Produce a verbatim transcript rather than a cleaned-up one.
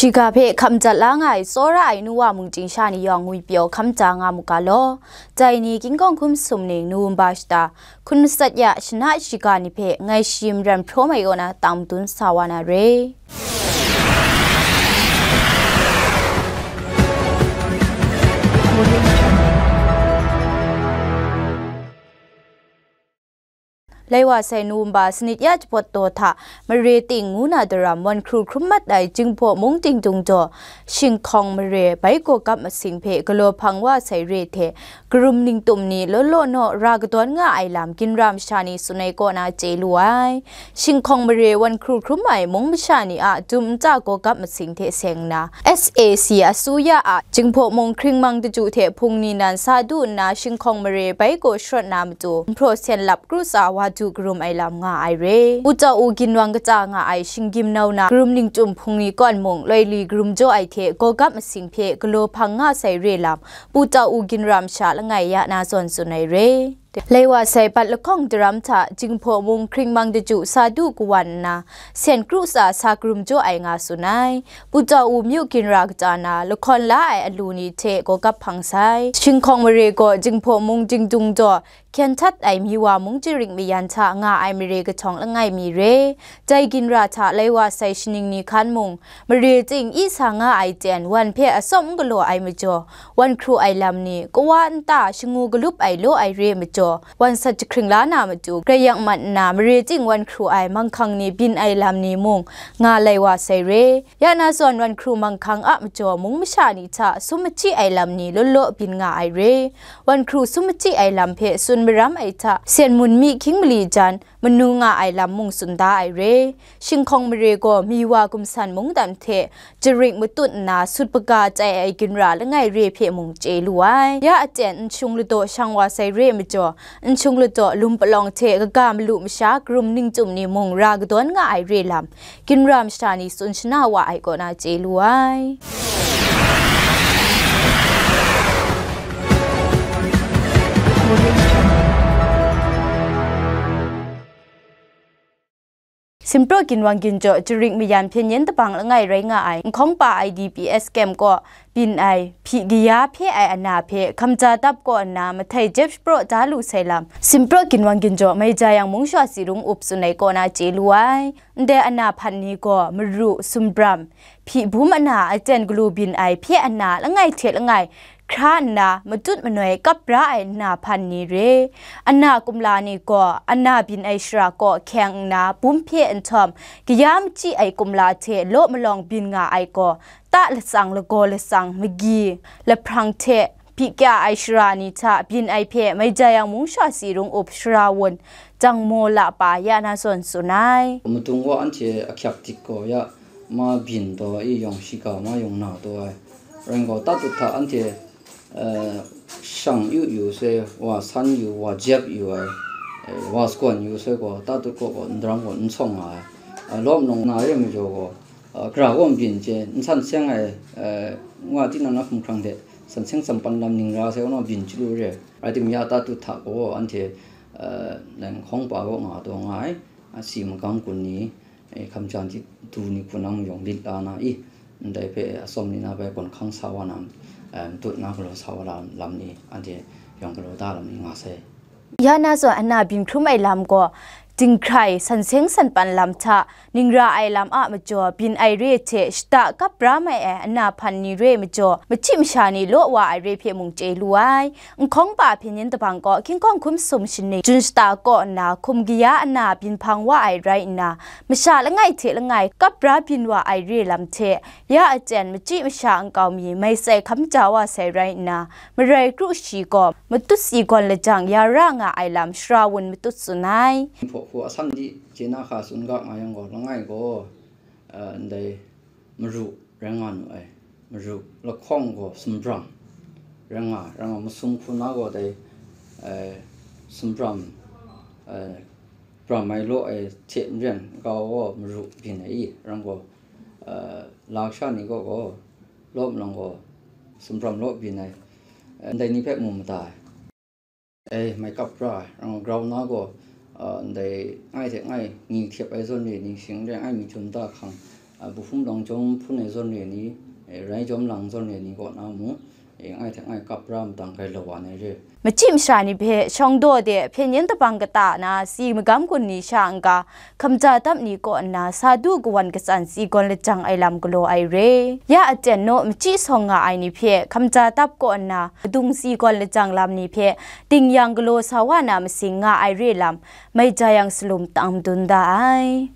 Shiga hpe hkam jat la nga ai tsawra ai nu wa mungchying sha ni yawng ngwipyaw hkam ja nga mu ga law. Dai ni King Kawng Hkum Sum ning Nowemba shata hkun matsat ya shana shiga ni hpe ngai shi maran hpraw mai kaw na tang madun sa wa na re. Lai wa sai Nowemba sanit ya jahpawt taw hta mare ting ngu na daram wan hkru hkrum mat ai Jinghpaw mung Dingdung jaw, Shinghkawng mare bai gawgap masing hpe galaw hpang wa sai re hte, karum ningtum ni law law naw ra kadawn nga ai lam ginra masha ni tsun ai kaw na chye lu ai. Shinghkawng mare wan hkru hkrum ai mung masha ni a dum nta gawgap masing hte seng nna, S A C asuya a Jinghpaw mung hkring mang daju hte hpung ni nan sa du nna Shinghkawng mare bai gaw sharawt na matu, nhpraw sen lap kru tsa wa du karum ai lam nga ai re. Pu Tau U ginwang kata nga ai shinggyim nau na karum ningtum hpung ni kawn mung loi li karum jaw ai hte gawgap masing hpe galaw hpang nga sai re lam, Pu Tau U ginra masha langai ya na zawn tsun ai re. Lai wa sai bat lahkawng daram hta Jinghpaw mung hkring mang daju sa du kawan nna, sen kru tsa sa karum jaw ai nga tsun ai. Pu Tau U myu ginra kata na lahkawn la ai alu ni hte gawgap hpang sai. Shinghkawng mare gaw Jinghpaw mung Dingdung jaw, hkyen htat ai mi wa mung jaring mayan hta nga ai mare kahtawng langai mi re. Dai ginra hta lai wa sai shaning ni hkan mung, mare ting i sa nga ai ten wan hpe atsawm n galaw ai majaw, wan hkru ai lam ni, kawa nta shangu galup ai law ai re majaw, wan sat jahkring la na matu, grai yang mat nna mare ting wan hkru ai manghkang ni byin ai lam ni mung nga lai wa sai re. Ya na zawn wan hkru manghkang a majaw mung masha ni hta sum machyi ai lam ni law law byin nga ai re. Wan hkru sum machyi ai lam hpe tsun maram ai hta, Sen Mun mi hkying mali jan, manu nga ai lam mung tsun da ai re. Shinghkawng mare gaw mi wa gumsan mungdan hte jaring matut nna sut baga chye ai ginra langai re hpe mung chye lu ai. Ya aten nshung ladaw shang wa sai re majaw, nshung ladaw lum palawng hte kaga malu masha karum ningtum ni mung ra kadawn nga ai re lam, ginra masha ni tsun shana wa ai kaw na chye lu ai. Simpraw ginwang ginjaw jaring mayan hpyen yen dabang langai rai nga ai Nkhawng pa I D P S camp kaw byin ai hpyi kaya hpe ai ana hpe hkamja dap kaw nna mahtai jep shapraw da lu sai lam, Simpraw ginwang ginjaw Mei Jayang mung sha tsi rung up tsun ai kaw na chye lu ai. Ndai ana hpan ni gaw maru, sumbram, hpyi bum ana aten galu byin ai hpye ana langai hte langai hkra nna matut manoi kap ra ai ana hpan ni re. Ana kumla ni gaw ana byin ai shara kaw hkyeng nna bum hpye nhtawm, kaya machyi ai kumla hte law malawng byin nga ai gaw, ta latsang, lagaw latsang, magi, lahprang hte byi kya ai shara ni hta byin ai hpe Mei Jayang mung sha tsi rung up shara wun Jang Maw La pa ya na zawn tsun ai. Madung wa anhte ahkyak dik gaw ya, ma byin taw i yawng shiga ma yawng na taw ai. Rai gaw, tatut hta anhte, eh, shang yu yu sai, wa san yu, wa jep yu ai, eh, wa sagawn yu sai gaw, tatut kaw gaw ndarang gaw n sawng nga ai. Eh, lawm nung na re majaw gaw, eh, gara gaw n byin chye, n san seng ai, eh, nga tinang na hkumhkrang de, san seng tsan pan lam ning ra sai gaw naw byin chyalu re. Rai timung ya, tatut hta gaw anhte, eh, Nkhawng pa kaw nga taw nga ai, a si magam kun ni, eh, hkamja ni, du ni hku nang yawng lit la na i, ndai hpe atsawm ni na bai gawn hkang sa wa na, eh, matut na galaw sa wa na lam ni, anhte yawng galaw da lam ni nga sai. Ya na zawn ana byin hkrum ai lam gaw, dinghkrai, san seng san pan lam hta, ning ra ai lam a majaw, byin ai re hte shata kap ra mai ai ana hpan ni re majaw, machyi masha ni law wa ai re hpe mung chye lu ai. Nkhawng pa hpyen yen dabang kaw, King Kawng Hkum Sum shaning, Jun shata kaw nna, hkum kaya ana byin hpang wa ai rai nna, masha langai hte langai kap ra byin wa ai re lam hte, ya aten machyi masha nkau mi mai tsai hkam ja wa sai rai nna, marai kru shi gaw, matut si gawn lajang ya ra nga ai lam shara wun matut tsun ai. Hpaw hku asan di chye na hka tsun ga nga yang gaw, langai gaw, eh, ndai maru rai nga nu ai. Maru lahkawng gaw sumbram rai nga, rai nga masum hku na gaw dai, eh, sumbram, eh, bram ai law ai hte maren kau gaw maru byin ai i, rai gaw, eh, lasha ni gaw gaw, lawm lang gaw, sumbram law byin ai, eh, ndai ni hpe mu mada ai. Eh, mai kap ra ai, rang grau na gaw, ah, ndai ngai hte ngai, ngi hkyep ai zawn re, ning shing re, ngai mi htum da hkang, A, Buhpum Lawng Chyawm Hpun Ai Zawn Re Ni, e, Rai Chyawm Lang Zawn Re Ni kaw na mung, e, ngai hte ngai kap ra matang grai lawan ai re. Machyi masha ni hpe shawng daw de hpyen yen dabang kata na si magam gun ni sha n-ga, hkamja tap ni kaw nna sa du kawan katsan si gawn lajang ai lam galaw ai re. Ya aten naw machyi sawng nga ai ni hpe hkamja tap kaw nna madung si gawn lajang lam ni hpe ting yang galaw sa wa na masing nga ai re lam, mai ja yang salum tang madun da ai.